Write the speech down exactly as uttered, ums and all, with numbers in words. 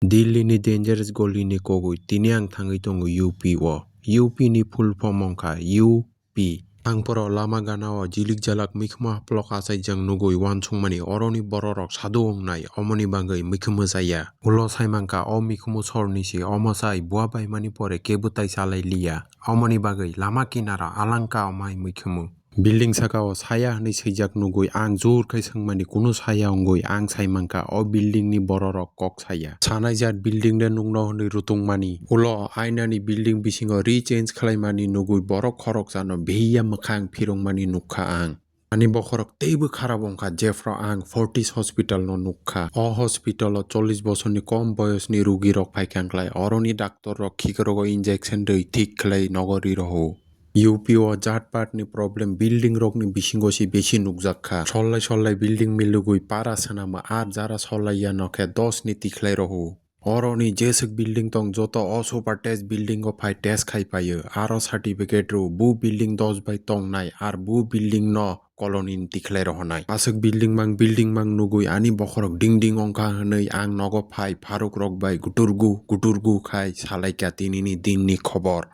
Delhi ni dangerous goli ni kogwi tini ang thangwi tongo U P o. U P ni full form wngkha U P. Ang poro lama gana o jilik jalak mikhumu haplok achaijak nugwi uansukmani oroni bororok sadu wngnai, omoni bagwi mikhumu chaya. Ulo saimangkha o mikhumu sorni se, omo chai bua baimani pore kebo tai chalai liya. Omoni bagwi lama kinaro alangka omai mikhumu. Building saka o saya hwnwi swijak nugwi ang jor khai swngmani kunu saya wngwi ang saimankha o building ni bororok kok saya. Sanai jat building de nukno hwnwi rutungmani. Ulo ainani building bisingo rechange khlaimani nugwi borok khoroksano bhiya mwkhang phirwngmani nukha ang. Ani bokhorok teibo kharap wngkha, jephru ang Fortis hospital no nukha. O hospital o chollish bosorni kom boyosni rugirok phaikha wngkhlai. Oroni doctor rok khikrok o injection rwi thik khlai nogo ri roho. U P o jat pat ni problem building rok ni bisingo se besi nukjak kha. Sollai sollai building milugwi para swnama ar jara sollai ya no khe dos ni tikhlai roho. Oroni jeswk building tong joto o super test building o phai test khai paio. Aro certificate rw bu building dos bai tongnai ar bu building no colony ni tikhlai rohonai. Aswk building mang building mang nugwi ani bokhorok ding ding wngkha hwnwi ang nogo phai pharuk rok bai guturgu guturgu khai salaikha tinini din ni khobor.